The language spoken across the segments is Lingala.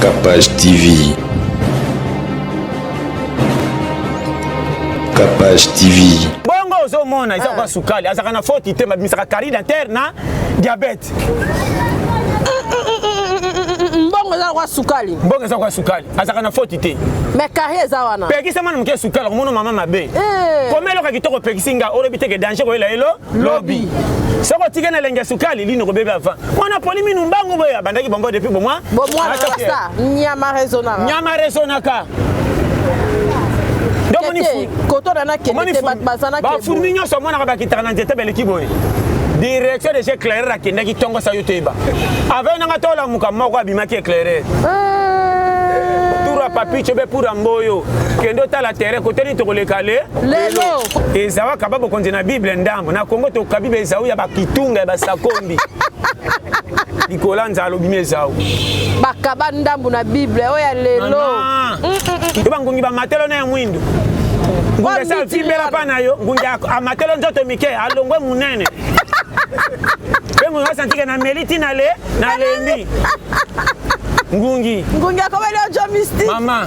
Capage TV. Capage TV. Bongo ozomona eza kwa sukali azalaka na faute te babimisaka carie dentaire na diabète. Mbongo eza kwa sukali. Mbongo eza kwa sukali azalaka na faute te. Mais carie eza wana. Pekisa mwana moke sukali okomona mama mabe. Eh. Koma eloko ya kitoko opekisi nga olobi te ke danger koyela ye lo lobi. Soki otiki na elengi ya sukali lino kobebe avant. Mwana poli minu mbangu boye abandaki bombo depuis bomwa. Bomwana rasta nyama raisonnaka. Nyama raisonnaka. Bafourmi nyonso omonaka bakitaka na nzete beleki boye. Direction des éclaireurs akendaki ntongo sa yo toyeba. Avec nanga tolamuka moko abimaki éclaireur. Tour ya papicho be pour ya mboyo. Kende otala terrain kote nini tokoleka le lelo. Ezau akaba bokonzi na Bible ndambo. Na Congo tokabi ba Ezau ya bakitunga ya basakombi. Likolo ya nzala obimi Ezau. Bakaba ndambo na Bible oyo ya lelo. Yo bangungi bamatelo na ya mwindu. Ngungi esi avimbela pa na yo, ngungi amatelo nzoto mike, alongwe munene. Pe ngungi asantike na meli ti na le na lembi. Ngungi. Ngungi akomeli yo jo mystique. Mama.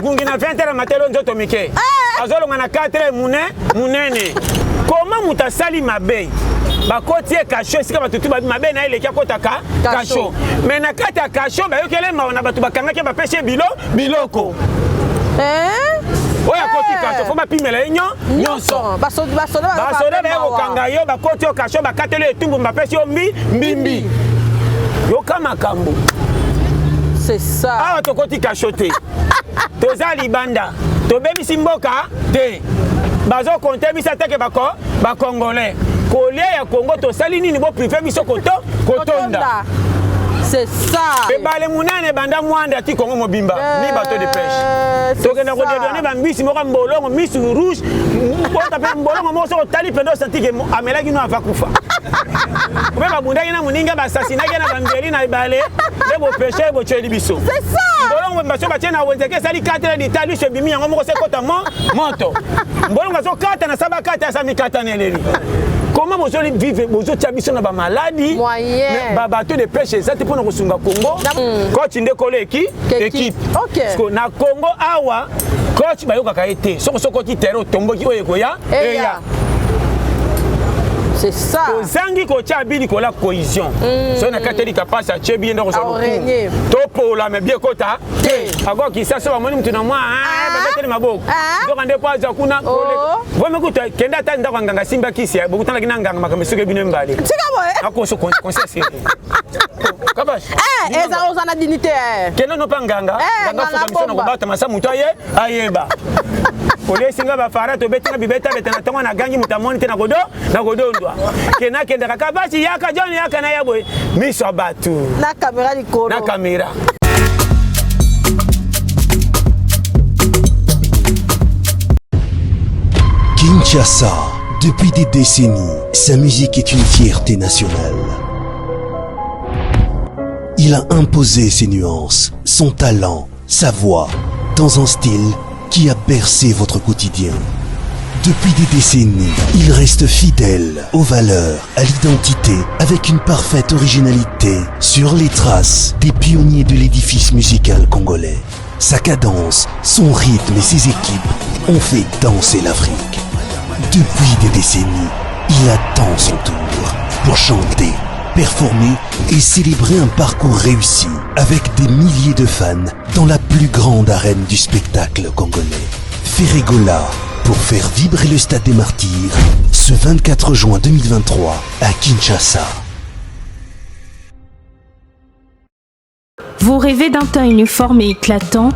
Ngungi na 20 heures amatelo nzoto mike. Eh. Azolonga na 4 heures mune munene. Comment moto asali mabe bakoti ye kasho esika bato tu mabe na ye eleki akotaka kasho mais na kati ya kasho bayokele mawa na bato bakangaki ye bapesi ye bilo biloko eh? oyo akoti eh. kasho fo bapimela ye nyo nyonso basoda baye kokanga yo bakoti yo kasho bakateli yo etumbu bapesi yo mbi mbimbi yoka makambo c'est ça awa tokoti kasho te toza libanda tobebisi mboka te bazo konte biso atake bako bacongolais kolia ya congo tosali nini boprive biso koto kotonda c'est ça ebale munene banda mwanda ti congo mobimba eh, ni bateau de pêche tokenda kodedwane bambisi moko mbolongo misu rouge ota mpe mbolongo moko soki otali mpenza osanti ke amelaki no ava kufa mpe babundaki na moninga basasinaki na bambeli na ebale nde bopeshe botyeli biso mbolongo baso batie na wenze ke esali 4 heures dita liso ebimi yango moko sekota mo moto mbolongo azokata na saba kata asa mikata na eleli comment bozoli vivre bozotia biso na bamaladi babateau de pêche eza te mpona kosunga congo mm. coach nde kolo eki équipe na congo awa coach bayokaka ye te soki sokoti terrain otomboki oyo ekoya eya C'est ça. Ozangi kotia bi likolo ya cohésion. Mm. Soki nakateli kapasi atie bi nde kozwa lokumu. Topola me bi ekota te. Akokisa so bamoni mutu na mwa ah, babeteli maboko. Ah. Nzoka nde po azwa kuna oh. vomi kutu kende ata ndako ya nganga simba kisi bokutanaki na nganga makambo esoki bino mibale. Tika boye. Akoso conseil sérieux. Kabash. Eh, eza oza na dignité. Eh. Kende no pa nganga. Eh, nganga fuka miso na kobata masa mutu aye ayeba. Olesi nga bafara tobeti nga bibeta beta na ntongo nagangi moto amoni te nakodo nakodondwa ke nakendaka kabasi yaka john yaka na ya boye miso ya bato na kamera likolo na kamera. Kinshasa, depuis des décennies, sa musique est une fierté nationale. Il a imposé ses nuances, son talent, sa voix, dans un style qui a bercé votre quotidien. Depuis des décennies, il reste fidèle aux valeurs, à l'identité, avec une parfaite originalité, sur les traces des pionniers de l'édifice musical congolais. Sa cadence, son rythme et ses équipes ont fait danser l'Afrique. Depuis des décennies, il attend son tour pour chanter, performer et célébrer un parcours réussi avec des milliers de fans dans la plus grande arène du spectacle congolais. Ferregola pour faire vibrer le stade des Martyrs ce 24 juin 2023 à Kinshasa. Vous rêvez d'un teint uniforme et éclatant?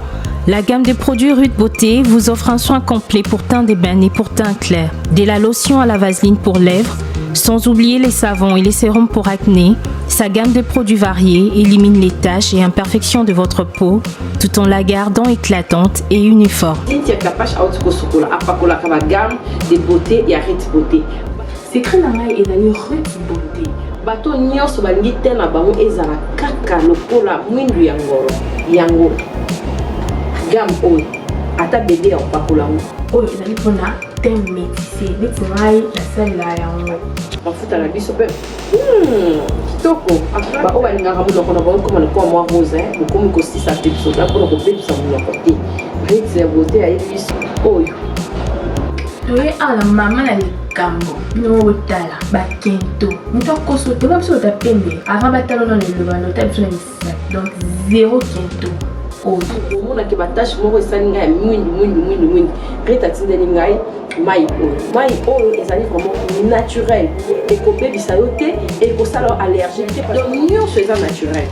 La gamme de produits Ruth Beauté vous offre un soin complet pour teint d'ébène et pour teint clair. De la lotion à la vaseline pour lèvres, sans oublier les savons et les sérums pour acné, sa gamme de produits variés élimine les taches et imperfections de votre peau tout en la gardant éclatante et uniforme. Cynthia Kapash auti kosukola apakolaka ba gamme de beauté ya Ruth Beauté. Secret na ngai ezali Ruth Beauté. Bato nyonso balingi teint na bango ezala kaka lokola mwindu ya ngolo. Yango gamme oyo ata bebe ya kopakola yango. Oyo ezali mpona. teint métissé neti ngai nasalela yango. Mafuta na biso mpe kitoko. Baoyo balingaka monoko na bango ekoma lokola mwa rose, bokomi kosisa mpe bisoda mpona kobebisa monoko te. Rit ya Beauté ayebi biso oyo. Toye awa na mama na likambo. Bino botala bakento, moto akoso te. Biso ota pembe avant batala nano eloba nota biso na misapi, donc zéro kento oyo. Omonaki batache moko esali ngai ya mwindu mwindu mwindu mwindu. Rit atindeli ngai mai oyo. Mai oyo ezali vraiment naturel, ekobebisa yo te, ekosala yo allergie te, donc nyonso eza naturel.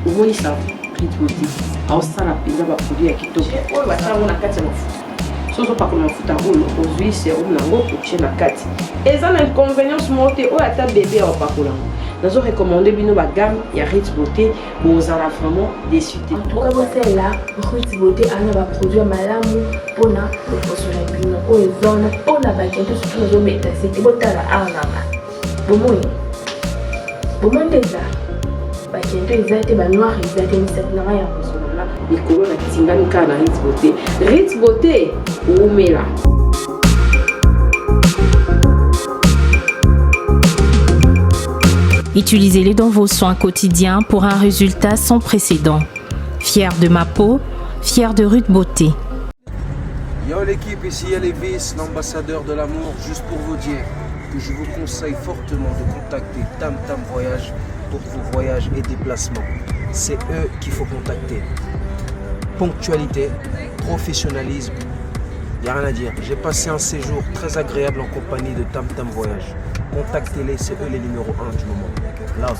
Omoni sa Rit Beauté aosala mpenza baproduit ya kitoko oyo basala yango na kati ya mafuta. So ozopakola mafuta oyo, ozwi sérum nango, otie na kati, eza na inconvénience moko te. Oyo ata bébé aopakola yango. Nazo recommander bino bagamme ya Rit Beauté, bozala vraiment déçu te. En tout cas, bosalela Ruth Beauté, ana baproduit ya malamu mpona loposo na bino. Oyo eza wana mpona bakento, surtout nazobeta sete. Botala awa nanga, bomoi bomoi nde eza bakento, eza te banoir, eza te misapi na ngai yango. Likolo natingami kaka na Rit Beauté. Rit Beauté, wumela. Utilisez-les dans vos soins quotidiens pour un résultat sans précédent. Fier de ma peau, fier de Ruth Beauté. Yo l'équipe, ici Elvis, l'ambassadeur de l'amour, juste pour vous dire que je vous conseille fortement de contacter Tam Tam Voyage pour vos voyages et déplacements. C'est eux qu'il faut contacter. Ponctualité, professionnalisme, il n'y a rien à dire. J'ai passé un séjour très agréable en compagnie de Tam Tam Voyage. Contactez-les, c'est eux les numéros 1 du moment. Love.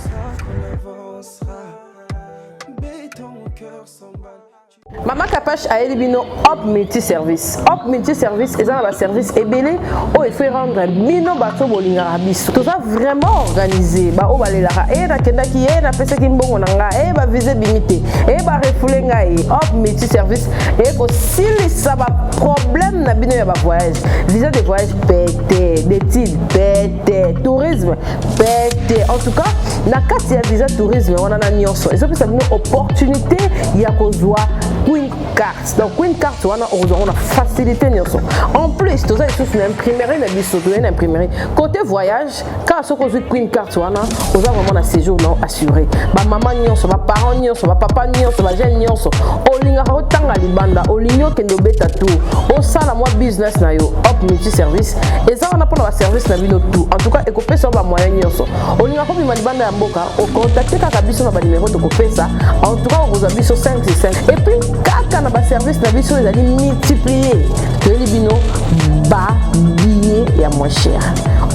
Mama Kapash ayeli bino Hop Multi Service. Hop Multi Service eza na baservice ebele oyo efo rendre bino bato bolingaka biso. Toza vraiment organisé. Baoyo balelaka e nakendaki ye, napesaki mbongo na ngai e bavisa ebimi te, e barefouler ngai, Hop Multi Service ekosilisa baproblème na bino ya bavoyage. Visa de voyage pete, d'étude pete, tourisme pete. En tout cas, na kati ya visa tourisme wana na nyonso, ezopesa bino opportunité ya kozwa Queen Card. Donc Queen Card wana, okozwa ngo na facilité nyonso. En plus, toza lisusu na imprimerie na biso. Toyei na imprimerie côté voyage. Kaka soki ozwi Queen Card wana, oza vraiment na séjour na assuré. Bamama nyonso, baparent nyonso, bapapa nyonso, bajeune nyonso olingaka otanga libanda, olingi okende obeta tour, osala mwa business na yo, Hop Multi Service eza wana mpona baservice na bino tout. En tout cas, ekopesa yo bamoyen nyonso. Olingaka obima libanda ya mboka, ocontacte kaka biso na banimero tokopesa. En tout cas, okozwa biso 5 5. Et puis kaka na baservice na biso ezali multiplier. Toyeli bino babillet ya moins cher.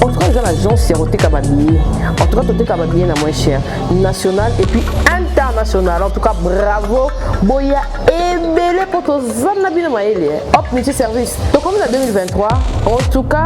En tout cas, eza na agence ya koteka babillet. En tout cas, toteka babillet na moins cher, national et puis international. En tout cas, bravo, boya ebele mpo toza na bino mayele. Hop Multi Service, tokomi na 2023. En tout cas,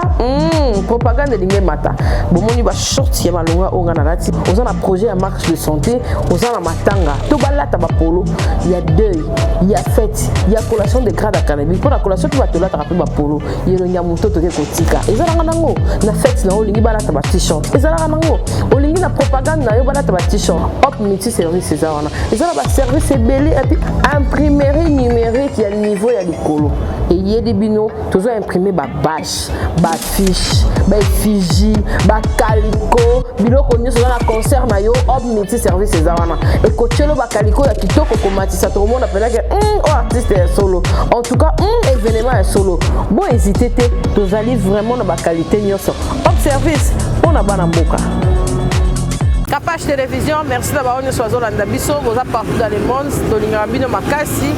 propagande elingi emata. Bomoni bashort ya malonga oyo nga nalati. Oza na projet ya marche de santé, oza na matanga to balata bapolo ya deuil, ya fête, ya collation de grade académique. Mpo na collation mpe bato olataka mpe bapolo elongi ya moto toke kotika, ezalaka nango. Na fête na yo, olingi balata ba t-shirt, ezalaka nango. Olingi na propagande na yo balata ba t-shirt, Hop Multi Service eza wana. Eza na baservice ebele. Et puis imprimerie numérique ya niveau ya likolo eyeli bino. Tozo imprime babâche, bafiche, baeffigie, bakaliko, biloko nyonso. Eza na concert na yo, Hop Multi Service eza wana, ekotielo bakaliko ya kitoko komatisa. Tokomona mpenake oyo artiste ya solo. En tout cas, événement ya solo, bo hésite te. Tozali vraiment na baqualité nyonso. Hop Service mpona bana mboka. Capage Télévision, merci na bango nyonso bazolanda biso, boza partout dans le monde. Tolingaka bino makasi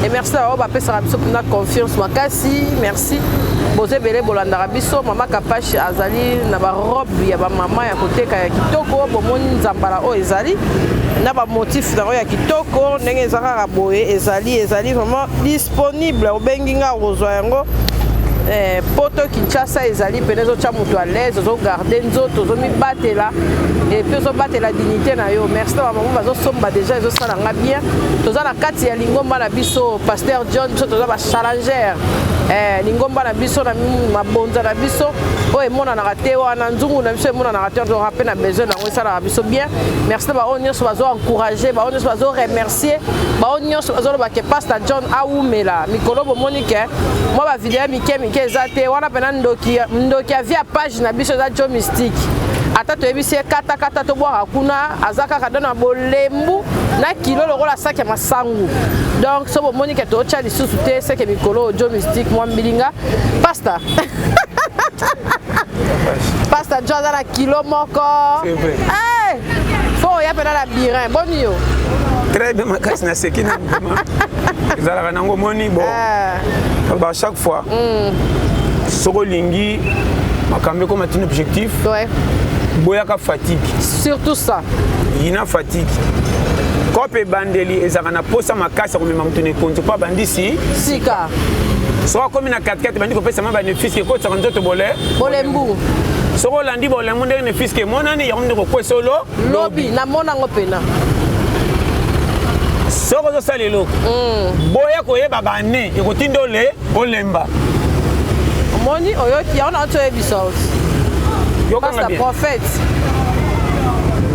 et merci na bango bapesaka biso mpena confiance makasi. Merci, boza ebele bolandaka biso. Mama Kapache azali na barobe ya bamama ya koteka ya kitoko. Bomoni nzambala oyo ezali na bamotif nango ya kitoko ndenge eza kaka boye. Ezali vraiment disponible. Obengi nga, okozwa yango. Poto Kinshasa ezali pene, ezotya moto à l'aise, ozogarde nzoto, ozomibatela et puis ozobatela dignité na yo. Merci na bamama bazosomba déjà, ezosala nga bien. Toza na kati ya lingomba na biso, Pasteur John. Biso toza bachallenger. Lingomba na biso na mabonza na biso oyo emonanaka te wana, nzungu na biso emonanaka te, toza mpe na besoin nango, esalaka biso bien. Merci na baoyo nyonso bazo encourage, baoyo nyonso bazo remercier, baoyo nyonso bazoloba ke Pasteur John awumela mikolo. Bomoni ke mwa bavideo ya mike mike. communiqué eza te. Wana mpena ndoki, ndoki ya vie ya page na biso eza Jo Mystique. Ata toyebisi ye katakata, tobwaka kuna, aza kaka do na bolembu na kilo lokola saki ya masangu. Donc so bomoni ke totya lisusu te, seke mikolo oyo Jo Mystique mwa mbilinga. Pasta, pasta Jo aza na kilo moko. C'est vrai. Hey! Fo oya mpena na birin boni yo. Très bien makasi, naseki na vraiment ezalaka nango omoni bon. Ba chaque fois soki olingi makambo ekoma tina objectif, boyaka fatigue. Surtout ça. Yina fatigue kope ebandeli ezalaka na posa makasi ya komema moto na ekonzi mpo abandisi sika. Soki akomi na katikati, ebandi kopesama banefiske, ekotisaka nzoto bole bolembu. Soki olandi bolembu ndenge nefiske emonani yango nde kokwesa olo. Lobi namona yango mpena. Soki ozosala eloko, boya koyeba bane ekotinda ole olemba. Omoni, oyoki yango na oti oyebisa oti. Yokanga pasta bien. Prophète.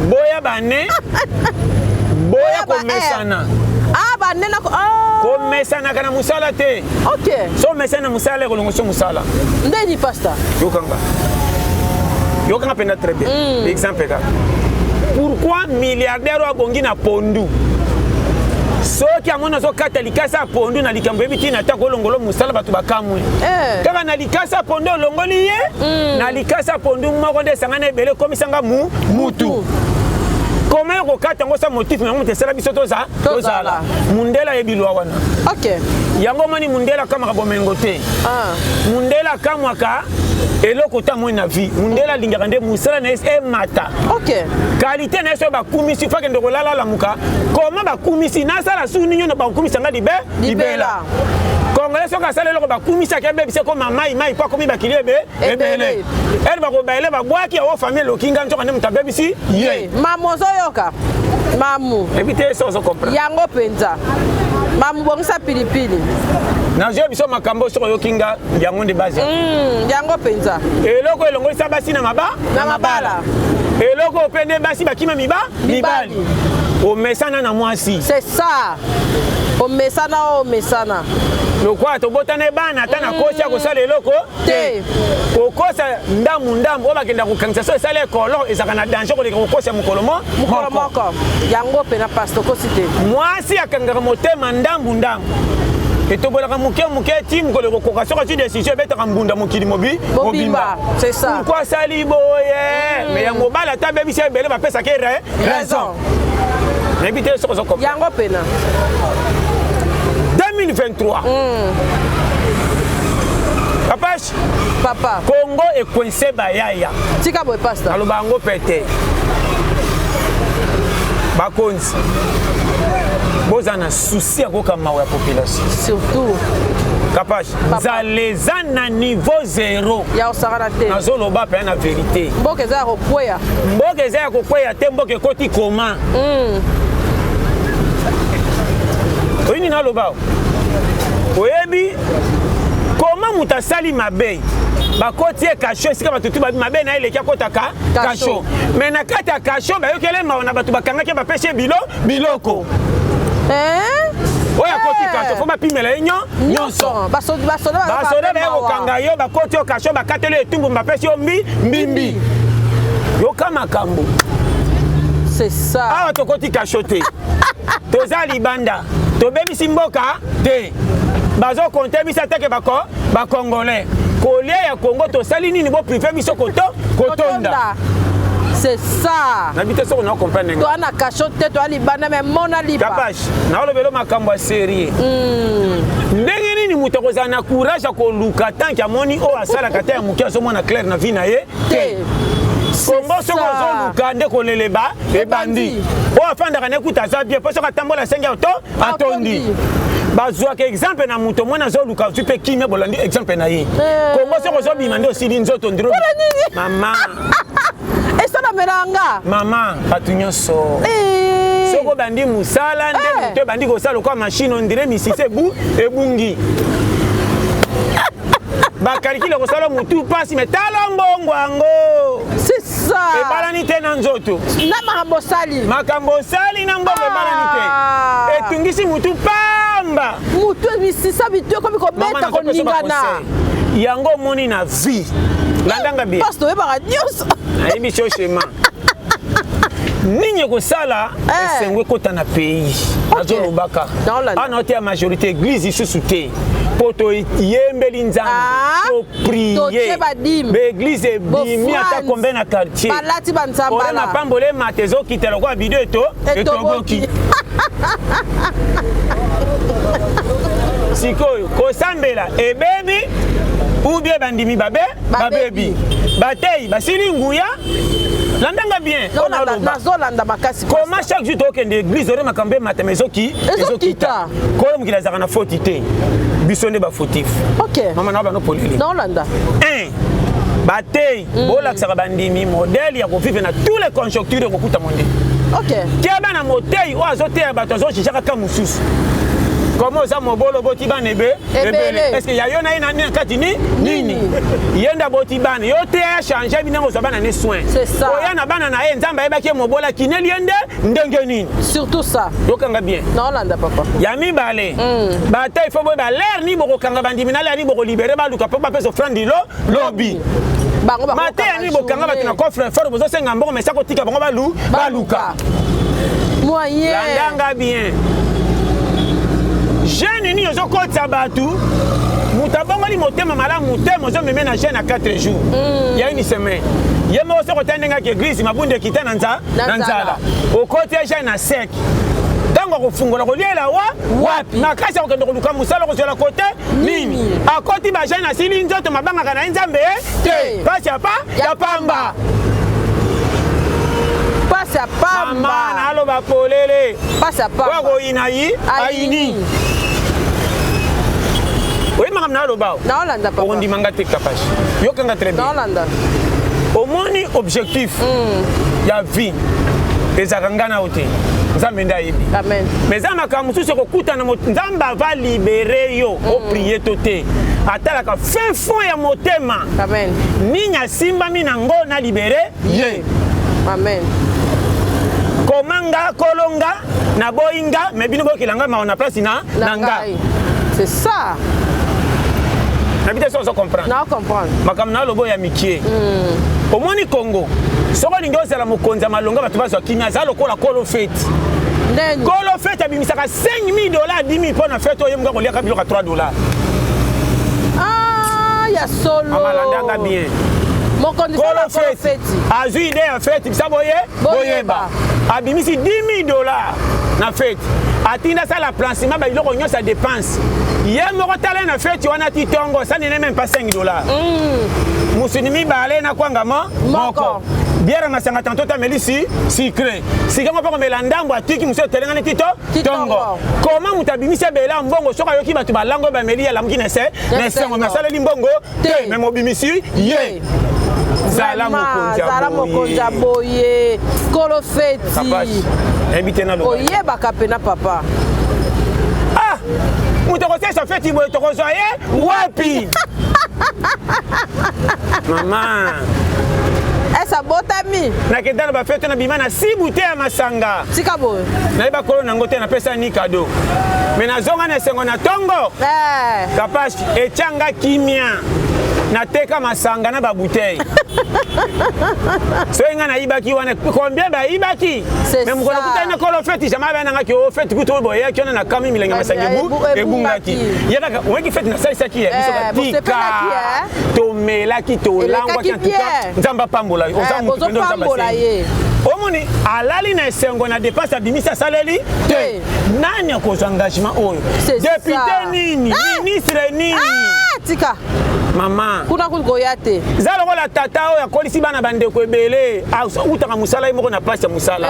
Boya bane, boya ba komesana. Ah, bane na ah. Komesanaka na mosala te. So omesani na mosala, ekolongo so mosala. Ndeni pasta? Yokanga, yokanga mpenza très bien. Exemple kaka, pourquoi milliardaire oyo abongi na pondu, soki amoni azokata likasa ya pondu na likambo yebi ntina ata kolongolo mosala, bato bakamwe? Kaka na likasa ya pondu olongoli ye na likasa ya pondu moko nde esangana ebele ekomisanga mu mutu. Koma yo kokata yango sa motif yango moto esala biso toza tozala. Mundele ayebi lwa wana. Yango omoni mundele akamwaka bomengo te. Mundele akamwaka eloko te amoni na vie. Mundele alingaka nde mosala na ye emata, qualité na ye. Soki bakumisi, fa kende kolala, alamuka koma bakumisi, nasala su nini oyo bakumisa nga libe libela. Congolais soki asala eloko, bakumisaki, ebebisa, ekoma mai mai mpo akomi bakili ebe ebele ere bakobayele babwaki yango, famille eloki nga nzoka nde moto abebisi ye. Mamu, ozoyoka mamu? Ebi te so ozo comprendre. Yango mpenza mamu, bongisa pilipili. Nazwa biso makambo soki oyoki nga, yango nde base. Yango mpenza. Eloko elongolisa basi na maba na mabala. Eloko oyo mpe nde basi bakima miba mibali, omesana na mwasi. C'est ça, omesana oyo omesana. Lokola tobotana ebana, ata nakosi ya kosala eloko te. Kokosa ndambu ndambu oyo bakenda kokangisa so esala ekolo ezalaka na danger koleka kokosa mokolo mo mokolo moko. Yango mpena pasta, okosi te. Mwasi akangaka motema ndambu ndambu, etobolaka moke moke ti mokolo ekokoka. Soki azwi décision, ebetaka mbunda mokili mobi mobimba. C'est ça. Pourquoi asali boye? Mais ya mobali, ata abebisi ebele, bapesaka ye raison. Nayebi te soki ozo comprendre. Yango mpena. 2023, papash. Papa. Congo ekwense bayaya. Tika boye pasta. Naloba yango mpe te. Bakonzi, boza na souci ya koyoka mawa ya population. Surtout. Kapash, nzala eza na niveau zéro. Ya osakana te. Nazoloba mpenza na vérité. Mboka eza ya kokweya. Mboka eza ya kokweya te, mboka ekoti koma. Oyini naloba, oyebi koma moto asali mabe, bakoti ye cachot, esika bato tu mabe na ye eleki, akotaka cachot. Mais na kati ya cachot, bayokele mawa na bato bakangaki ye, bapesi ye biloko. Oyo akoti cachot, fo bapimela ye nyonso. Basoda. Baye kokanga yo, bakoti yo cachot, bakateli yo etumbu, bapesi yo mbi mbimbi. Yoka makambo. C'est ça. Awa tokoti cachot te, toza libanda, tobebisi mboka te, bazokonte biso ateke bacongolais kolia ya Kongo. Tosali nini? Bopriver biso koto kotonda. C'est ça. Nayebi te soki na comprendre. Toa na cachot te, toa libanda, mais mona lipa. Kapash, naolobela makambo ya sérieux. Ndenge nini moto akozala na courage ya koluka tanke amoni oyo asalaka te ya moke, azomona claire na vie na ye te? Kongo, soki ozoluka nde koleleba ebandi. Oyo afandaka na ekuta aza bien, mpo soki atambola asengi auto atondi. Bazwaka exemple na moto mwana azoluka, azwi mpe kimia, bolandi exemple na ye. Kongo, soki ozobima nde osili nzoto ndiro mama. Esalamela. Mama, bato nyonso, soki obandi mosala nde moto ebandi kosala lokola machine, ondire misisa ebu ebungi, bakalikile kosala motu mpasi. Me tala mbongo yango. C'est ça. Ebalani te na nzoto. Na makambo osali. Makambo osali na mbongo ebalani te, etungisi motu pamba. Motu, misisa, bitu ekomi kobeta, koningana. Yango omoni na vie, landanga bien. Parce toyebaka nyonso. Nayebi so schéma nini ekosala esengo ekota na pays. Nazolobaka awa na oteya majorité église lisusu te, mpo toyembeli Nzambe, toprier, baéglise ebimi ata combien na quartier. Balati banzambala. Mapambolo emata, ezokita lokola bido eto etoboki. Sikoyo kosambela ebebi ou bien bandimi babe babebi, batei basili nguya. Landanga bien. Nazolanda makasi. Comment chaque jour tokende église ore makambo emata, ma ezoki ezokita? Kolo mokili azalaka na foti te, biso nde bafautif. Mama na bano polele. Naolanda. 1, batei bolakisaka bandimi modèle ya kovivre na tous les conjonctures ekokuta monde. Tia bana motei oyo azoteya bato, azojuger kaka mosusu. Koma oza mobolo, oboti bana ebe ebele, est ce que ya yo na ye na nini kati ni nini? Ye nde aboti bana, yo te ya change bino, ozwa bana ne soin. Oya na bana na ye, Nzambe ayebaki ye mobola, kineli ye nde ndenge nini? Surtout ça. Yokanga bien. Naolanda, papa. Ya mibale, bata il faut boyeba l'heure nini bokokanga bandimi na l'heure nini bokolibérer baluka mpo bapesa offrande lo lobi. Mateya nini bokanga bato na coffre fort, bozosenga mbongo, mais kotika bango balu baluka. Moyen. Landanga bien. Jeûne nini ozokotisa bato? Moto abongoli motema malamu te, ozomeme na jeûne ya 4 jours ya une semaine. Ye moko soki otali ndenge ake église, mabunda ekita na nzala. Okoti ya jeûne na sec, ntango akofungola koliela wa wapi? Makasi akokende koluka mosala, kozwela kote nini? Akoti bajeûne, asili nzoto, mabangaka na ye Nzambe te, pasi ya pa ya pamba. Pasi ya pamba. Mama, naloba polele. Pasi ya pamba. Oyo akoyina yi ayini. Oyebi makambo naloba? Naolanda, papa. Okondimanga te, Kapashi. Yokanga très bien. Naolanda. Omoni, objectif ya vie ezalaka nga na yo te, Nzambe nde ayebi. Amen. Mais eza makambo mosusu ekokutana, Nzambe ava libérer yo, oprier to te, atalaka fin fond ya motema. Amen. Nini asimbami nango na libérer ye. Amen. Koma nga kolonga naboyi nga, mais bino bokelanga mawa na place na na nga. C'est ça. Nabi te so ozo comprendre. Na comprendre. Makambo na alobo ya mikie. Omoni Congo, soki olingi ozala mokonzi ya malonga, bato bazwa kimia, aza lokola kolo feti. Ndeni? Kolo feti abimisaka 5000 dollars, 10 000 mpo na fete. Oyo moka koliaka biloko ya 3 dollars. Ah, ya solo. Amalandanga bien. Mokonzi. Kolo feti azwi idée ya feti, bisa boye boyeba, abimisi 10 000 dollars na feti, atinda asala placement babiloko nyonso ya dépense ye moko. Tala na feti wana ti ntongo, sanene même pas 5 dollars, musuni mibale na kwanga moko, bière masanga, tanto tamelisi sucré, sikango mpo komela ndambo, atiki mosu etelengani tito ntongo. Koma moto abimisi ebele ya mbongo, soki ayoki bato balango bameli, alamuki na se na esengo, mais asaleli mbongo te, mais mobimisi ye. Zala mokonzi. Zala mokonzi ya boye, kolo feti. Nayebi te naloba. Oyebaka mpena, papa. Ah, moto akosalisa feti boye, tokozwa ye wapi, mama? Ese abotami. Nakenda na bafete, na bima na sibu te ya masanga. Tika boye. Nayeba kolo nango te, napesa ni cadeau, mais nazonga na esengo na ntongo. Kapashi etianga kimia, nateka masanga na babouteille. Soki ngai nayibaki wana, combien bayibaki? Mais mokolo kutani na kolo feti, jamais abenangaki o feti kutu oyo boyaki wana na kami milenge masanga ebungaki. Ye kaka oyaki feti, nasalisaki ya biso batika, tomelaki, tolangwaki. En tout cas, Nzambe apambola yo, oza motu mpenza, Nzambe ye. Omoni alali na esengo na dépense abimisi, asaleli te. Nani akozwa engagement oyo? Député nini, ministre nini? Tika. Mama. Kuna kutu koya te. Eza lokola tata oyo akolisi bana, bandeko ebele, autaka mosala ye moko na place ya mosala,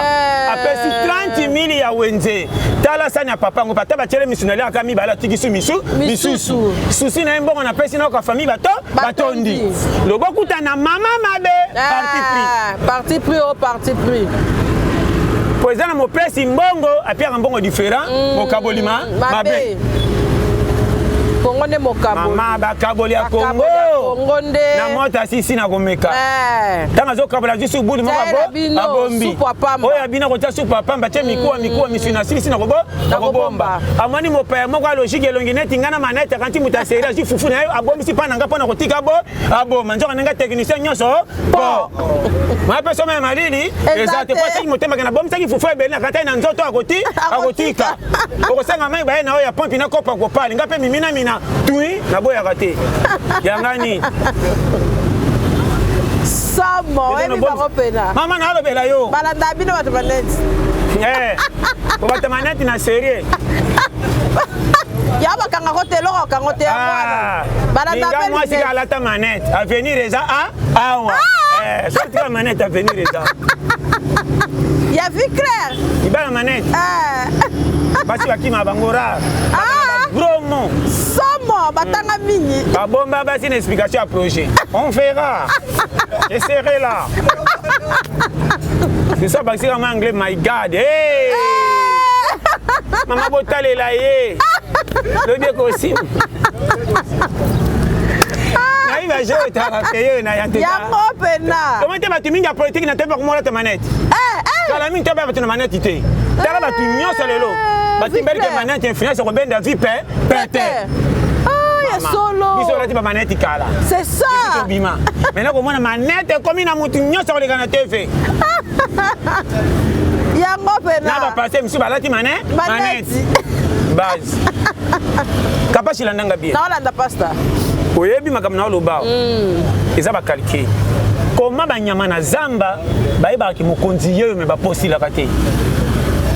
apesi 30 000 ya wenze. Tala sani ya papa yango, ata batiele misu na liaka mibale, atiki su misu misusu. Susi na ye, mbongo napesi nayoka famille bato batondi. Lobokuta na mama mabe, parti pris. Parti pris o parti pris. Po eza na mopesi mbongo, apiaka mbongo différent, mokabolima mabe. Kongo nde mokaboli. Mama bakaboli ya Kongo. Kongo nde. Na moto asisi na komeka. Eh. Ntango azokabola azwi supu bulu moko abombi. Oyo ya bino akotia supu ya pamba tie mikuwa mikuwa misuni asilisi na kobomba. Amoni mopaya moko alogike elongi neti ngai na manete akanti moto aseri azwi fufu na ye abombisi mpa na ngai mpo na kotika bo aboma nzoka ndenge technicien nyonso po mwa mpe soma ya malili eza te po ataki motema ke nabomisaki fufu ebele na kataki na nzoto akoti akotika okosanga mai baye na oyo ya pompi na kopa kopali nga mpe mimina mina tui naboyaka te yanga nini somo oyebi bango mpena mama nalobela yo balanda bino bato baneti eh, kobata maneti na serie ya bakanga ko te eloko akango te yango wana ah, balanda mpe mwasi alata manete avenir eza a awa ah! eh, soki tika manete avenir eza ya vie claire libala manete eh. basi bakima bango rare ah! gros mot somo batanga mingi babomba basi na explication ya projet on verra je serai là c'est ça bakisika ma anglais my god hey! mama botalela ye lobi ekosimba nayebi baje oyo etalaka peye na yango mpena omo te bato mingi ya politike na toyebi bakomolata manete eh, eh. kala mingi toyebi bato na manete te tala bato nyonso lelo batimbeli ke manete influence kobenda vi pe pete ah, ya solo biso olati bamanete kala c'est ça tobima maintenant komona manete ekomi na motu nyonso koleka na tv yango mpena na bapaster mosusu balati mane maneti base kapasi landanga bien naolanda pasta oyebi makambo na oloba mm. eza bakalkile koma banyama na zamba bayebaka ke mokonzi yeyo me baposilaka te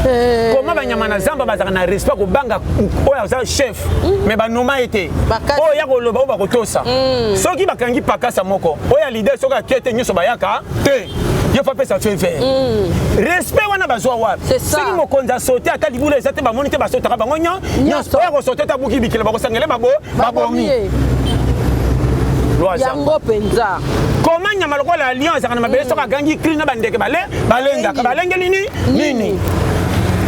eh. koma banyama na zamba bazalaka na respect kobanga oyo aza chef mm. me banoma ye te oyo ya koloba oyo bakotosa mm. soki bakangi pakasa moko oyo ya leader soki atie te nyonso bayaka te ye fo apesa feu vert mm. respect wana bazwa wapi soki mokonzi asote ata libula eza te bamoni te basotaka bango nyonso oyo akosote te abuki bikela bakosangele babomi yango mpenza koma nyama lokola lion ezalaka na mabele soki agangi cri na bandeke balengaka balengeli nini nini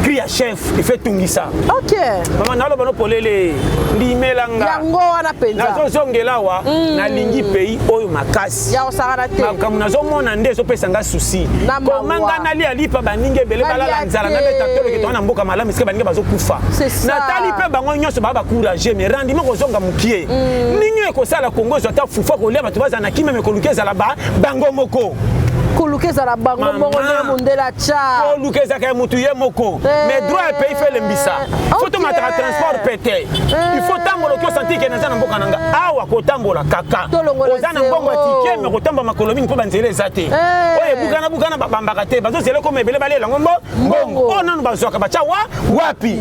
cri ya chef ife etungisa ok mama naloba no polele ndimela nga yango wana mpenza nazozongela awa mm. nalingi pays oyo makasi ya kosakana te makambo nazomona nde ezopesa nga susi koma nga nalia lipa baninga ebele balala nzala nabeta toloke toa na mboka malamu esika baninga bazokufa natali mpe bango nyonso baa bacourage mais rendement kozonga mokie mm. nini ekosala kongo ezwa ata fufu kolia bato bazala na kimia me koluka ezala bango moko koluka ezala bango moko nde mondele atya koluka ezalaka ya motu ye moko eh. mais droit ya pays fo elembisa fo tomataka transport pete eh. il faut tambola oki osanti ke naza na mboka na nga awa kotambola kaka oza na mbongo ya tike me kotambola makolo mingi mpo banzela eza te eh. oyo ebukana bukana babambaka te bazozela ekoma ebele balela yango mbongo oyo nanu bazwaka batya wa wapi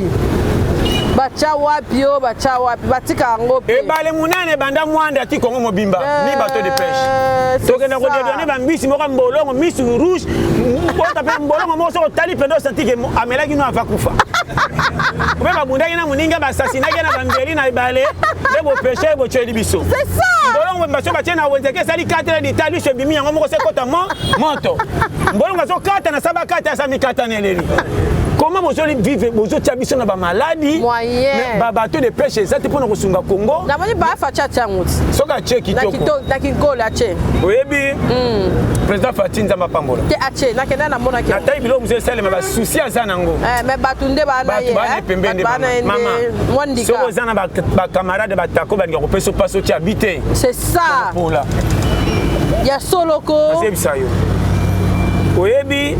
batya wapi o batya wapi batika yango mpe ebale monene ebanda mwanda ti kongo mobimba eh, mi bateau de pêche tokenda kodedwane bambisi moko mbolongo misu rouge ota mpe mbolongo moko soki otali mpenza osanti ke amelaki no ava kufa mpe babundaki na moninga basasinaki na bambeli na ebale nde bopeshe botyeli biso mbolongo baso batye na wenze ke esali 4 heures dita liso ebimi yango moko sekota mo moto mbolongo azokata na sabakata asa mikata na eleli comment bozoli vivre bozotya biso na bamaladi babateau de pêche eza te mpona kosunga congo namoni bafaci atya yango ti soki atye kitoko na kinkole atye oyebi hmm. président fati nzambe apambola te atye nakenda namonaki natai biloko mosusu esalema basusi aza nango eh, me bato nde bana ye eh, pembeni mama soki oza na bacamarade batako balinga kopesa mpasi otya bi te c'est ça pola ya solo ko azebisa yo oyebi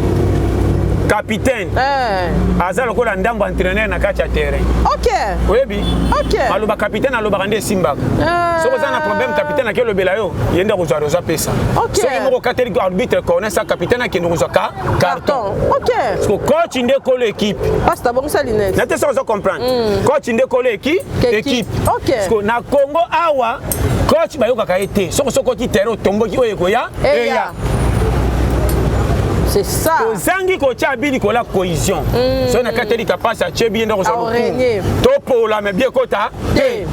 capitaine eh. aza lokola ndambo entraîneur na kati ya terrain ok oyebi ok maloba capitaine alobaka nde esimbaka eh. soki oza na problème capitaine ake olobela yo ye nde akozwa rosa pesa okay. soki moko okateli arbitre corner sa capitaine akende kozwa ka carton ok parce que coach nde kolo équipe pasta bongisa lunette na te soki ozo comprendre mm. coach nde kolo équipe ok parce que na Congo awa coach bayokaka ye te soki osokoti terrain otomboki oyo ekoya eya c'est ça ozangi kotya bi likolo ya cohésion mm. soki nakateli kapasi atye biye nde kozwa lokumu topola me bie ekota te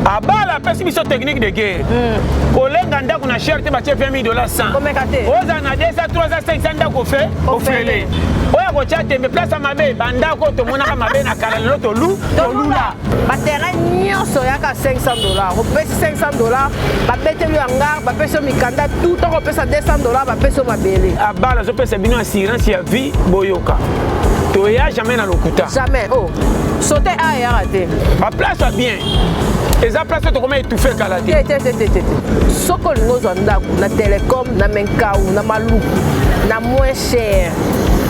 abala apesi biso technique de guerre mm. kolenga ndako na cher te batie 20 000 dollars 100 ozala na 200 300 500 ndako ofe ofele Oyo akotya tembe place ya mabe, bandako oyo tomonaka mabe na kala lelo tolu tolula. Baterrain nyonso yaka 500 dollars, opesi 500 dollars, babeteli yo hangar, bapesi yo mikanda tout, toko opesa 200 dollars, bapesi yo mabele. Abala azopesa bino assurance ya vie, boyoka. Toya jamais na lokuta. Jamais. Oh. Sauter a eyaka te. Ba place ya bien. Eza place oyo tokoma étouffer kala te. Te te te te te. Soki olingi ozwa ndako na telecom, na Menkau, na Maluku, na moins cher.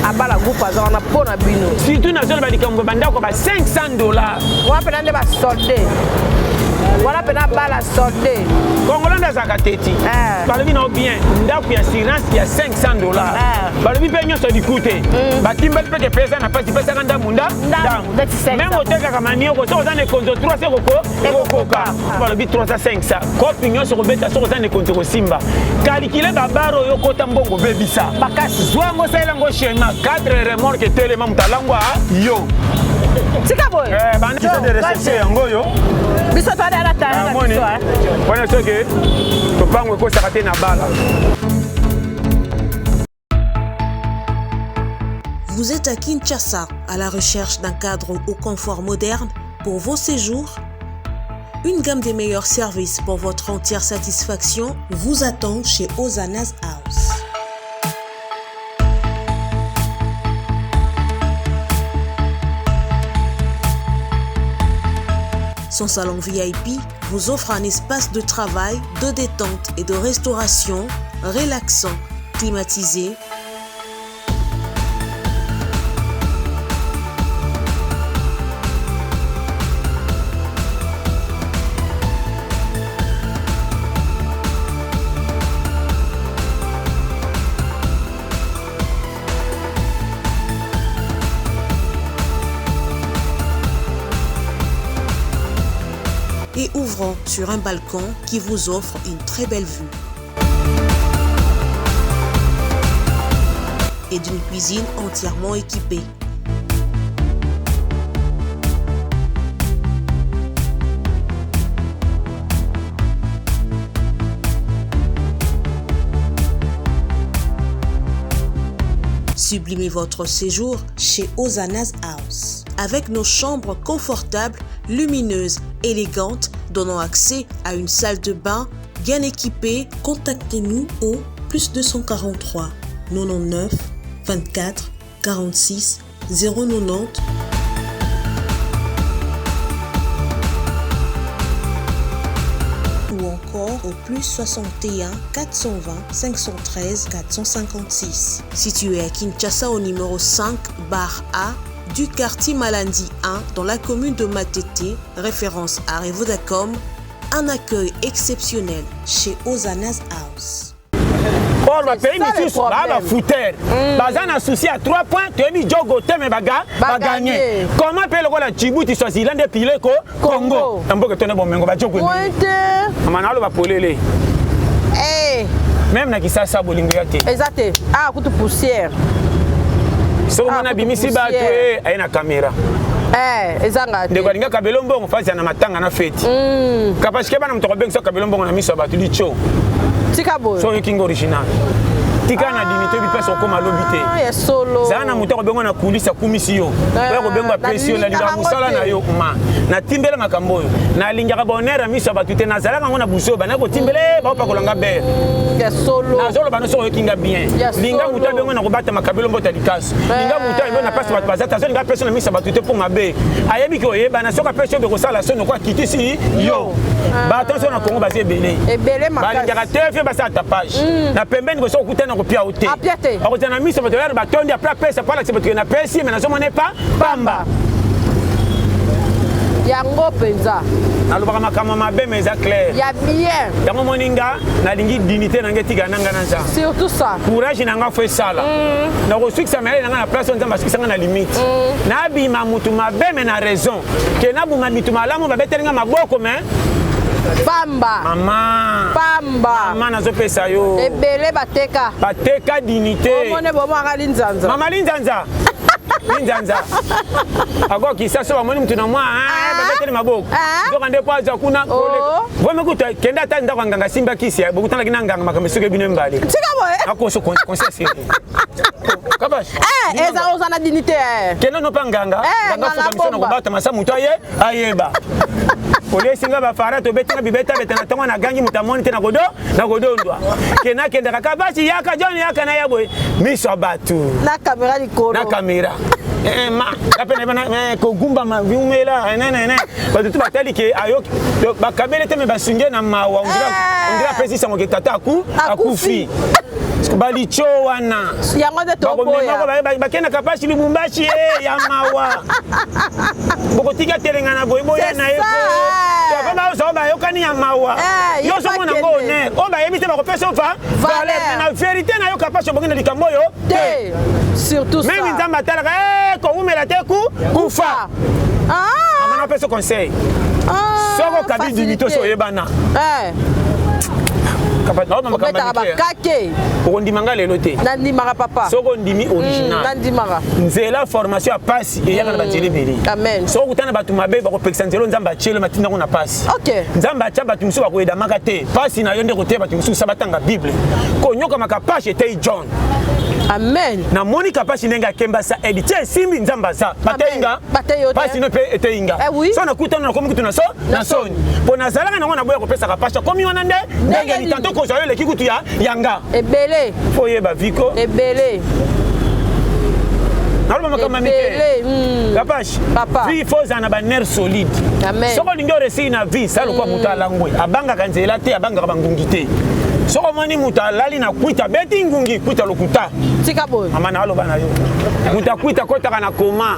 Abala groupe aza wana mpo na bino. Surtout nazoloba likambo ya bandako ba 500 dollars. Wana mpena nde basolde. Wana mpena bala solde. Congolais nde azalaka teti. Eh. Balobi na yo bien ndako ya assurance ya 500 dollars. Eh. Balobi mpe nyonso liku te. Batimbeli mpe ke pesa na pasi pesaka ndambu nda Ndambu, neti 500. Meme otekaka manioko soki oza na ekonzo 3 se koko ekokoka. Balobi 300 500. Kopi nyonso kobeta soki oza na ekonzo kosimba. Kalikile babaro oyo okota mbongo bebisa. Makasi. Zwa yango salela yango schéma 4 remorque etelema moto alangwa yo. Tika boye. Eh, bana de reception yango oyo. Biso toada na tala na biso. Wana soki topango ekosaka te na bala. Vous êtes à Kinshasa, à la recherche d'un cadre au confort moderne pour vos séjours? Une gamme des meilleurs services pour votre entière satisfaction vous attend chez Ozana's House. Son salon VIP vous offre un espace de travail, de détente et de restauration relaxant, climatisé, et ouvrant sur un balcon qui vous offre une très belle vue. Et d'une cuisine entièrement équipée. Sublimez votre séjour chez Ozana's House. Avec nos chambres confortables, lumineuses, élégantes, donnant accès à une salle de bain bien équipée, contactez-nous au plus 243 99 24 46 090 ou encore au plus 61 420 513 456. Situé à Kinshasa au numéro 5 bar A du quartier Malandi 1 dans la commune de Matete, référence à Revodacom, un accueil exceptionnel chez Ozana's House. Or, ba pays misusu ba ba fouteur. Baza na souci à 3 points, toyebi jogo te mais baga ba gagner. Comment pe lokola Djibouti Swaziland pile ko Congo. Na mboka tona bomengo ba jogo. Pointe. Mama na loba polele. Eh. Même na Kisasa bolingo ya te. Eza te. Ah kutu poussière. Soki omona abimisi bato eh, aye na caméra. Eh, ezanga te. Ndeko alinga kabelo mbongo fasi na matanga na feti. Kapashike bana moto akobengisa kabelo mbongo na miso ya bato licho. Tika boye. So oyoki nga original. Tika na dignité oyebi place okoma lobi te. Ah, ya solo. Zala na moto akobenga na coulisse akumisi yo. Eh, Oyo akobenga apesi yo nalingaka mosala na yo ma. Natimbela makambo oyo. Nalingaka bonheur ya miso ya bato te. Nazalaka yango na buzoba. Nakotimbela eh, baopakola nga bere. Ya solo. Nazoloba nyonso oyoki nga bien. Ya Linga solo. moto abenga na kobatama kabelo mbota likasu. Linga moto abenga na place bato baza te. Azolinga apesi na miso ya bato te mpo mabe. Ayebi ke oyebana soki apesi yo bekosala soni okwa akitisi yo. Bato nyonso na Congo baza ebele. Ebele makasi. Balingaka te fe basala tapage. Na pembeni koso okutana kopia yo te. Apia te. Akozala na miso bato yare batondi apres apesa po alakisa bato ke napesi me nazomona epa pamba. Yango mpenza. Nalobaka makambo mabe mais eza clair. Ya bien. Yango moni nga nalingi dignité na nga etikala na nga na Nzambe. Surtout ça. Courage na nga fo esala. Nakosukisa mayele na nga na place oyo Nzambe asukisa nga na limite. Nabima mutu mabe mais na raison. Ke nabuma mitu malamu babeteli nga maboko mais pamba. Mama. Pamba. Mama nazopesa yo. Ebele bateka. Bateka dignité. Omone bomaka linzanza. Mama linzanza. Linzanza. Ako kisasa bamoni mutu na mwa, ah, babeteli maboko. Nzoka nde po azwa kuna. Oh. Vomi kutu kende ata ndako ya nganga simba kisi, bokutanaki na nganga makambo soki bino mbale. Tika boye. Akoso conseil sérieux. Eh, eza oza na dignité eh. Kende no pa nganga. Eh, nganga fuka miso na kobata masa moto aye ayeba. Olesi nga bafara tobeti nga bibeta beta na ntongo nagangi moto amoni te nakodo nakodondwa. Kena akendaka kabasi yaka John yaka na ya boye miso ya bato. Na kamera likolo. Na kamera. Eh, eh, ma ape na bana eh, kogumbama viumela nene bato tu batali ke ayoki bakabele te me basunge na mawa ondira apesi sango ke tata akufi balico wana yango nde toboya bakendaka pasi lubumbashi e ya mawa bokotika telenga na boye boya na ye baozao bayokani ya mawa eh, yo ozomona yango honneur oyo bayebi te bakopesa yo valeur na verité na yo kapasi obongi na likambo oyo te surtout meme nzambe atalaka eh, kowumela te ku kufa ah. mama napesa conseil ah, soki okabi dignité osi oyebana eh. obetaka bakake okondima nga lelo te nandimaka papa soki ondimi hmm, original nandimaka nzela formation ya pasi eyaka na banzela ebele amen soki okutana bato mabe bakopekisa nzela nzambe atyelo matinda yango na pasi nzambe atya bato mosusu bakoyedamaka te pasi na yo nde koteya bato mosusu sa batanga bible konyokamaka pasi eteyi john amen namoni kapasi ndenge akemba sa edi tie esimbi nzambe aza bateyi nga pasi no mpe eteyi nga eh so nakutana nakomi kutu na so na soni mpo nazalaka nango naboya kopesaka pasi akomi wana nde ndenge ni tanto kozwa yo eleki kutu ya yanga ebele fo oyeba viko ebele naloba makambo ya mike hmm. kapashi vie fo ozala na banerf solide soki olingi oresiri na vie sala lokola moto hmm. alangwe abangaka nzela te abangaka bangungi te soki omoni moto alali na kwita abeti ngungi kwita lokuta tika boye mama na aloba na yo moto akwita akotaka na koma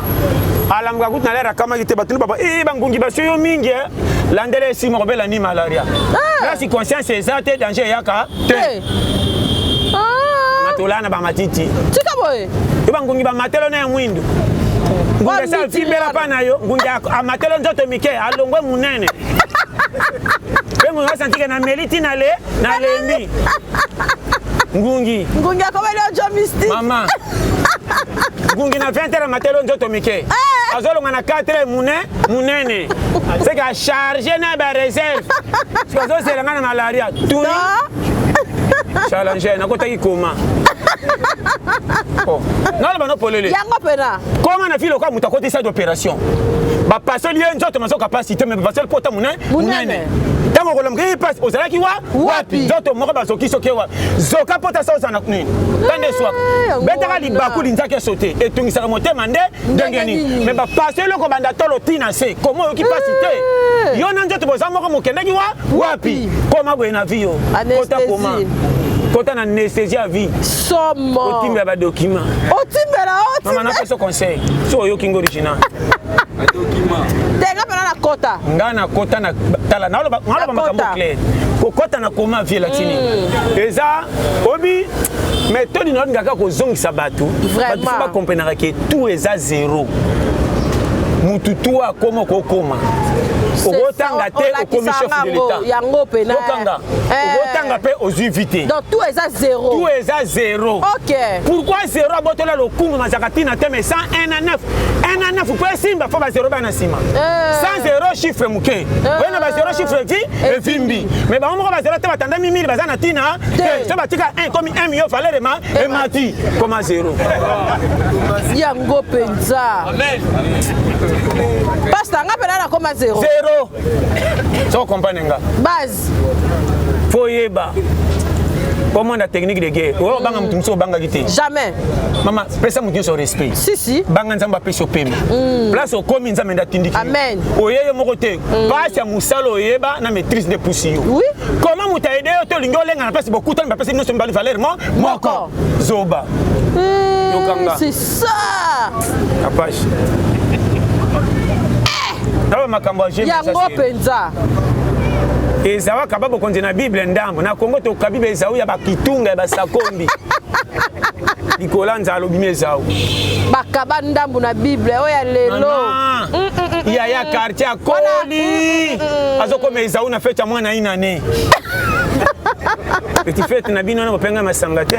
alamuka kutu na lere akamaki te bato baba ee eh, bangungi basio yo mingi eh. landela esima kobela ni malaria ah. place conscience eza te danger eyaka te ah. matolaa na bamatiti tika boye yo bangungi bamatelo na ya mwindu ngungi esi avimbela mpa na yo ngungi amatelo nzoto mike alongwe monene mpe ngungi asantike na meli ti na le nalembi ngungi ngungi akomeli ojo mystique mama ngungi na 20 heures amatelo nzoto mike eh. azolonga na 4 heures mune munene seke acharge na bareserve soki azozela ngai na malaria tuni challenger nakotaki koma oh. naloba no polele yango mpena koma na filo lokola moto akoti salle d'opération bapasoli ye nzoto mazoka pasi te me bapasoli pota monene ntango okolamuka ye pasi ozalaki wa wapi nzoto moko bazoki soki wapi zoka pota sa ozala nini tande eswaka eh, betaka libaku linzaki eso te etungisaka motema nde ndenge nini me bapasi eloko banda tolo ti na se koma oyoki pasi te eh. yo na nzoto boza moko mokendaki wa wapi koma boye na vie yo kota koma kota na anesthésie ya vie somo otimbela badocument otimbela mama napesa conseil so oyoki ngo original te nga mpena nakota nga nakota na tala naloba makambo clair kokota na koma vie latini mm. eza obi méthode na olingaka kozongisa bato bato fo bakomprenaka ke tout eza zero mutu tu akoma okokoma okotanga te okomi chef de l'état yango pena okanga eh. okotanga mpe ozwi vi te donc tout eza zéro tout eza zéro ok pourquoi zéro abotola lokumu mazalaka ntina te mais 101 na 9 1 na 9 mpo esimba fo bazero bana nsima eh. sans zéro chiffre moke eh. oye na bazero chiffre vi evimbi mais bango moko bazero te batandami mili baza na ntina te so batika 1 komi 1 million valeur ema emati koma zéro yango mpenza pasta nga mpena nakoma zéro zéro so comprendre nga base fo oyeba komona technique de guerre oyo obanga moto mosusu obangaki te jamais mama pesa moto nyonso respect si si banga nzambe apesi yo pema mm. place okomi nzambe nde atindiki amen oye yo moko te mm. pasi ya mosala oyeba na maîtrise nde pusi yo oui. comment moto aide yo te olingi olenga na place bokutani bapesi nyonso mibali valeur mo moko zoba eh, yokanga c'est ça apache tala makambo ya yango mpenza ezau akaba bokonzi na bible ndambo na kongo tokabi baezau ya bakitunga ya basakombi likolo ya nzala obimi ezau bakaba ndambo na bible oyo ya lelo mm, mm, mm, yaya quartier akoli azokoma ezau na fete ya mwana inane petit fete na bino wana bopenga masanga te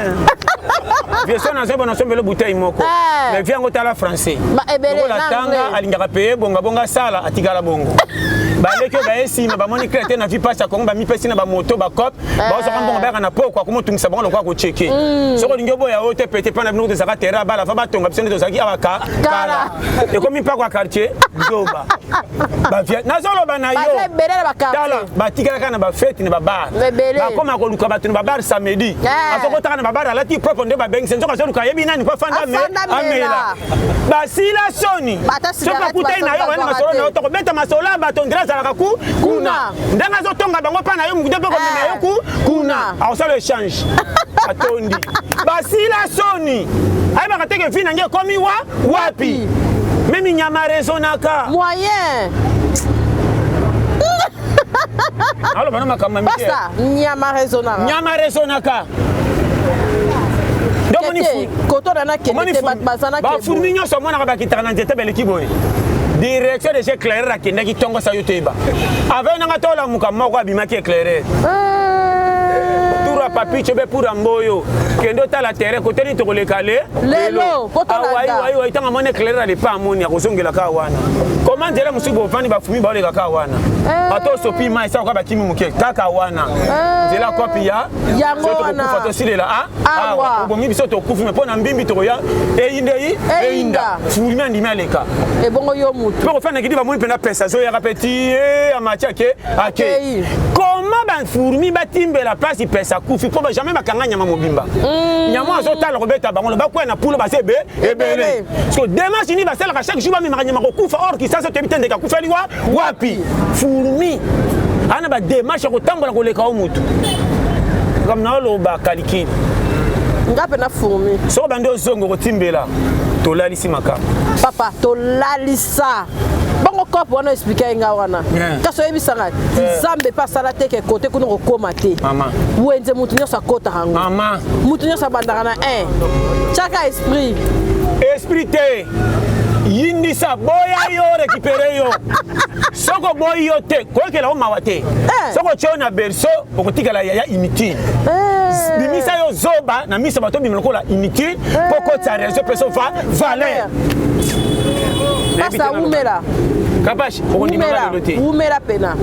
vieso nazoyeba nasombelo bouteille moko eh. mais vie yango tala français lokola tanga alingaka peye bonga bonga asala atikala bongo. Baleki oyo baye nsima bamoni clair te na vie pasi ya Congo, bamipesi na bamoto bacope, bazwaka mbongo, bayaka na poko akomotungisa bango lokola kocheke. Soki olingi oboya oyo te, pete mpa na bino tozalaka terrain bala fa batonga biso nde tozalaki awa ka kala ekomi mpako ya quartier zoba bavia. Nazoloba na yo, tala, batikalaka na bafete na babar, bakoma koluka bato na babar samedi, azokotaka na babar alati propre nde babengisa, nzoka azoluka ayebi nani po afanda amela. Basila soni. Soki bakutani na yo, wana masolo na yo, tokobeta masolo ya bato ndire azalaka ku kuna, ndenge azotonga bango mpa na yo mokute mpe komema yo ku kuna, akosala échange. Atondi, basila soni, ayebaka teke vi nange ekomi wa wapi. Memi nyama raisonnaka moyen. Aloba na makambo ya mike. Nyama raisonnaka. Nyama raisonnaka. Bafourmi nyonso omonaka bakitaka na nzete, beleki boye. Direction des éclaireur akendaki ntongo sa yo toyeba avec nanga tolamuka moko abimaki éclaireur tour ya papicho be pour ya mboyo kende otala terrain kote nini tokoleka le lelo. Awaiwaiwai, ntango amoni éclaireur alepa, amoni akozongela kaka wana. Koma nzela mosusu bovandi, bafumi baoleka kaka wana, ata osopi mai esakoka, bakimi moke kaka wana nzela kopi ya yango wana. Tokokufa tosilela awa, obomi biso tokufi me mpo na mbimbi tokoya eyindei eyinda. Fourmi andimi aleka. Ebongo yo mutu? Mpe kofanda kidi bamoni mpena pesa azoyaka mpe ti amati ake ake. Koma bafourmi batimbela place pesa akufi mpo jamais bakanga nyama mobimba. Nyama azotala kobeta bango, bakwea na pulo baza ebe ebele. Parce que démarche nini basalaka chaque jour, bamemaka nyama kokufa, or kisasa toyebi te ndeke akufeli wa wapi. Fourmi ana badémarche ya kotambola koleka o mutu comme naoloba kalikili. Nga mpe na fourmi. Soko bandi ozongo kotimbela, tolalisi makambo. Papa, tolalisa bongo kope wana explike ye nga wana. Kasi oyebisanga Nzambe mpe asala te ke kote kuna kokóma te. Wenze motu nyonso akɔtaka yango, motu nyonso abandaka na 1 tiaka esprit. Esprit te, yindisa boya yo récupere yo. Soki oboyi yo te, koyokela yo mawa te. Soki otie yo na berceau, okotikala yaya inutile. Bimisa yo zoba na miso bato, obima lokola inutile mpo kotisa réseau mpe so va valeur. Pasta, wumela. Kapash, okondima nga lelo te. Wumela pena.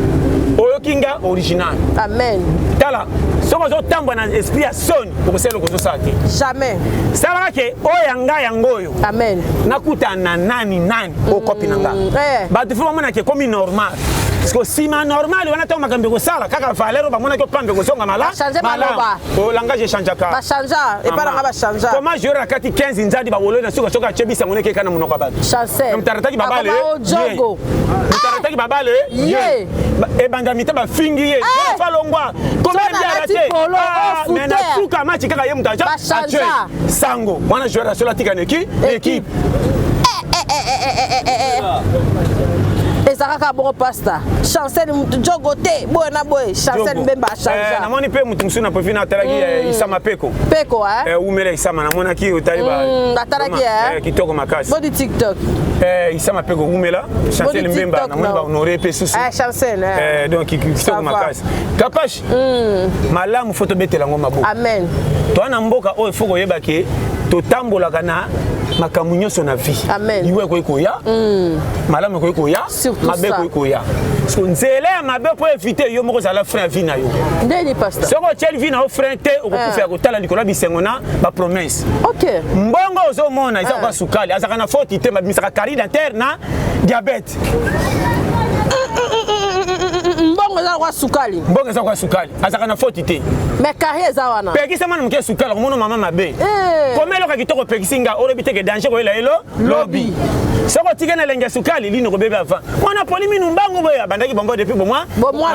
Oyoki nga original. Amen. Tala, soki ozotambwa na esprit ya soni, okosala eloko ozosala te. Jamais. Salaka ke oyo ya ngai yango oyo. Amen. Nakutana na nani nani okopi na nga. Bato fo bamonaki ekomi normal, parce que nsima normal wana, ntango makambo ekosala kaka valeur oyo bamonaki opambe ekozonga malamu, langage echangeaka. Bachangea epa nanga, bachangea. Comment joueur akati 15 nzadi bawololi na suka, soki atie bisango neke eka na monoko ya bato. Chancel. Moto arataki babale. Jogo. Moto arataki babale. Ye. Ebanda mita bafingi ye falongwa combien arate, mais na suka match kaka ye moto aja atie sango wana, joueur asolo atika na équipe. Eza kaka bongo, pasta Chancel, mutu jogo te boye na boye, Chancel Mbemba achangea. Namoni mpe motu mosusu na profil natalaki, Isama Peko. Peko. Umela Isama, namonaki otali. Atalaki. Kitoko makasi. Bodi TikTok. Isama Peko, umela. Chancel Mbemba, namoni bahonore mpe susu. Chancel. Donc kitoko makasi. Kapash, malamu fo tobetela yango maboko. Amen. Toa na mboka oyo, fo koyeba ke totambolaka na makambo nyonso na vie. Liwa ekoki koya, malamu ekoki koya, mabe ekoki koya. Parce que nzela ya mabe, mpo évite yo moko ozala frein ya vie na yo. Ndeni, pasteur? Soki otieli vie na yo frein te, okokufa ya kotala likolo ya bisengo na bapromesse. Mbongo ozomona eza kwa sukali, azalaka na faute te, babimisaka carie dentaire na diabète. Mbongo eza kwa sukali. Mbongo eza kwa sukali, azalaka na faute te. Mais carie eza wana. Pekisa mwana moke sukali, okomona mama mabe. Koma eloko ya kitoko, opekisi nga, olobi teke danger koyela elo lobi. Soki otiki na elenge ya sukali, lino kobebe avant mwana poli minu mbangu boye abandaki bongo depuis bomwa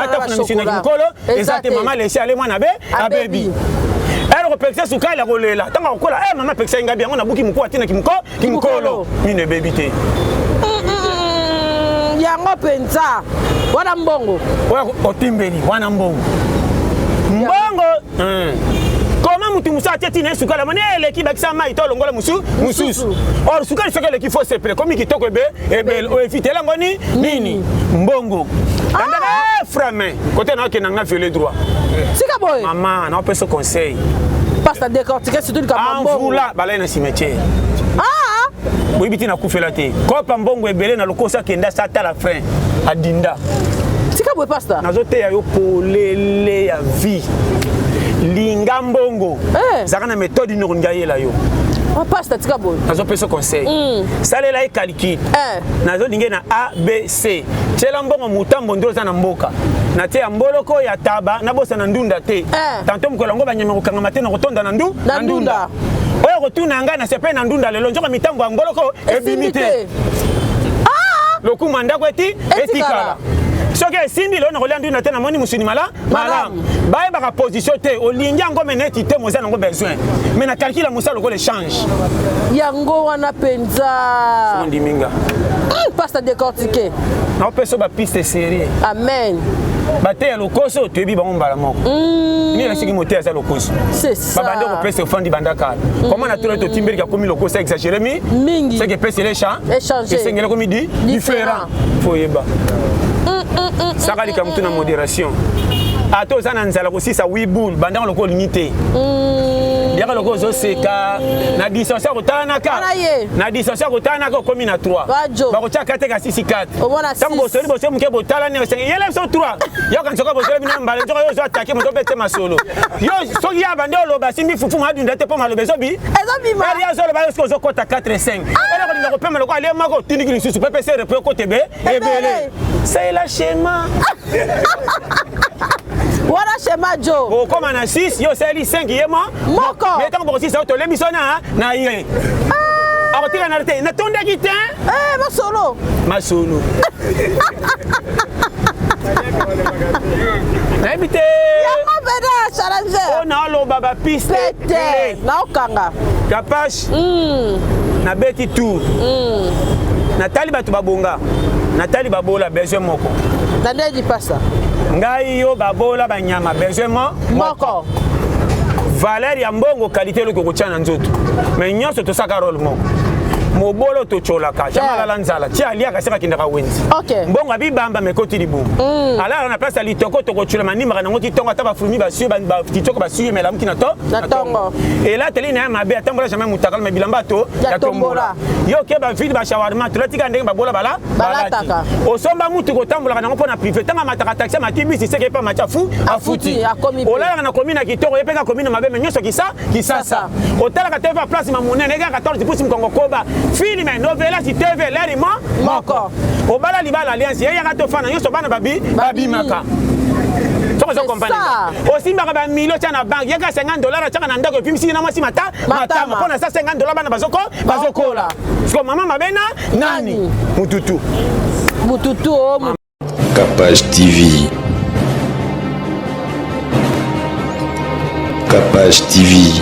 atafuna misino mokolo eza te. Mama lesi ale mwana be abebi ere kopekisa sukali, akolela ntango akokola. E mama apekisa ngabi yango, nabuki moku atinaki moko kimokolo, mino ebebi te. Yango mpenza wana mbongo. Oyo otimbeli wana mbongo, mbongo koma mutu mosusu atie ntina ye sukali, amoni eleki, bakisa mai to alongola mosu mosusu. Or sukali soki eleki, fo sepele, komi kitoko ebe ebele, oevitela yango ni nini mbongo andaka frein kote na okenda nga viole droit. Tika boye. Mama, naopesa conseil. Pasteur, décortique surtout likambo mbongo. Anvula balai na cimetière, boyebi te nakufela te kopa mbongo ebele na lokoso, akenda sa atala frein, adinda. boye pasta. Nazoteya yo polele ya vie. Linga mbongo. Eh. Zaka na méthode nini okolinga yela yo. Ah, pasta tika boye. Nazopesa conseil. Salela ye calcul. Eh. Nazolinge na A B C. Tiela mbongo mutambo nde oza na mboka. Natie ya mboloko ya taba nabosana ndunda te. Eh. Tanto mokolo yango banyama kokangama te na kotonda na ndu Na ndunda. Oyo kotuna ngai na sepe na ndunda lelo nzoka mitambo ya mboloko ebimi te. Lokumu ya ndako eti etikala. Soki esimbi lelo nakolia ndunda te namoni mosuni mala malamu. Bayebaka position te olingi yango me neti te moza nango besoin mais na calcul ya mosala lokola échange. Yango wana mpenza. Ondimi nga. Pasta décortiqué. Naopesa bapiste sérieux. Amen. Bateya lokoso toyebi bango mbala moko. Nini elakisiki moteya aza lokoso? C'est ça. Babandi kopesa ofandi banda kala. Comment na tolo totimbeliki akomi lokoso exagéré mi? Mingi. C'est que epesele Échanger. esengeli ekomi di différent. Faut oyeba. Saka likambo tu na modération. Ata oza na nzala kosisa wibul bandanga lokola olingi te. Yaka lokola ozoseka na distance ya kotalanaka. Wana ye. Na distance ya kotalanaka okomi na 3. Bajo. Bakotia 4 ka 6 4. Omona Ntango six. bosoli bosoli moke botalani osenge yele biso 3. Yoka nsoka bosoli bino mbala nzoka yo ozo atake moto obete masolo. Yo soki ya bande oloba simbi fufu madunda te mpo maloba ezobi. Ezobima. Eri azoloba yo soki ozokota 4 5. Ela kolinga kopema lokola alie moko otindiki lisusu pepe se repo ekota ebe ebele. Salela schéma. Wana schéma jo. Okoma na 6 yo osali 5 ye mo Moko. Mais ntango bokosisa yo tolembi so na na ye. Akotika na te natondaki te. Eh, masolo. Masolo. Nayebi te. Yango mpenza challenger. Oyo naoloba bapiste. Pete. Naokanga. Kapache. Nabeti tour. Natali bato babonga. Natali babola besoin moko. Na nde lipasa. Ngai yo babola banyama besoin mo Moko. Valeur ya mbongo qualité eloko kotia na nzoto. Mais nyonso tosaka rôle moko. Mobolo totyolaka jamais alala nzala ti aliaka seka akendaka wenzi. Ok. Mbongo abibamba mekoti libumu. Alala na place ya litoko tokotyola manimaka nango ti ntongo ata bafurumi basuye kitoko basuye mais alamuki na to Na tongo. Elateli na ye mabe atambola jamais mutakala mais bilamba to Ya tombola. Yo ke ba ville ba shawarma tolatika ndenge babola bala Balataka. Osomba mutu kotambolaka nango mpo na privé ntango amataka taxi amati bisi seke epa mati afu afuti. Akomi pe. Olalaka na commune ya kitoko ye mpe ka commune mabe mais nyonso kisa kisasa. Otalaka TV ya place ma monene ekaka 14 pouces mokongo koba film novelas TV leri mo Moko. Obala libala alliance ye yaka tofana nyonso bana babi babimaka. Soki ozo C'est comprendre ça. nga. Osimbaka ba millions tia na banque yaka 50 $ atiaka na ndako epimisi na mwasi mata Matama. matama mpo na sa 50 $ bana bazoko bazokola. Siko mama mabe na nani? Mututu. Mututu o Capage TV. Capage TV.